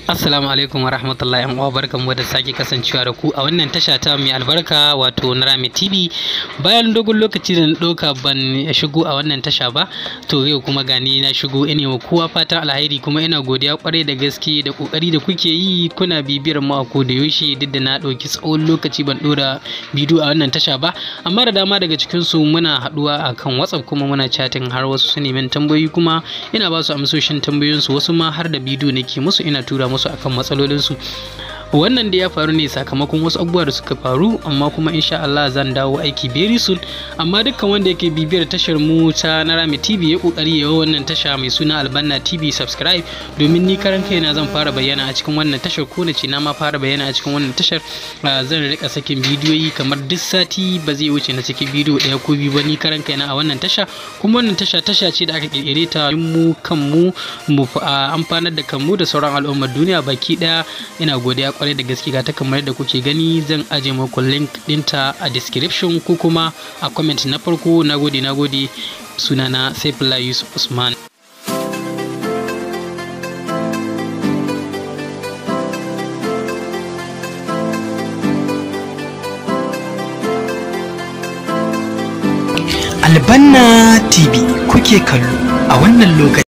Assalamu alaikum wa rahmatullahi yan uwa, barkanmu da sake kasancewa da ku a wannan tasha ta mai albarka, wato Narami TV. Bayan dogon lokaci da na ɗauka ban shigo a wannan tasha ba, to yau kuma gani na shigo. Ina wa kowa fatan alheri kuma ina godiya kwarai da gaske da kokari da kuke yi kuna bibiyar mu a koda yaushe, duk da na ɗauki tsawon lokaci ban ɗora bidiyo a wannan tasha ba. Amma da dama daga cikin su muna haɗuwa akan WhatsApp kuma muna chatting, har wasu su neman tambayoyi kuma ina ba su amsoshin tambayoyinsu, wasu ma har da bidiyo nake musu ina tura musu akan matsalolinsu. Wannan da ya faru ne sakamakon wasu abubuwa da suka faru, amma kuma insha Allah zan dawo aiki very soon. Amma dukkan wanda yake bibiyar tashar mu ta Narami TV, ya kokari ya wannan tasha mai suna Albanna TV subscribe, domin ni karan kaina zan fara bayyana a cikin wannan tashar, ko na ce na ma fara bayyana a cikin wannan tashar. Zan rika sakin bidiyoyi kamar duk sati, ba zai wuce na cikin bidiyo ɗaya ko biyu ba ni karan kaina a wannan tasha. Kuma wannan tasha tasha ce da aka kirkire ta mu kanmu mu amfanar da kanmu da sauran al'ummar duniya baki ɗaya. Ina godiya kwarai da gaske. Ga ta kamar yadda kuke gani, zan aje muku link dinta a description ko kuma a comment na farko. Nagode, nagode. Sunana Saifullah Yusuf Usman. Albanna TV kuke kallo a wannan lokaci.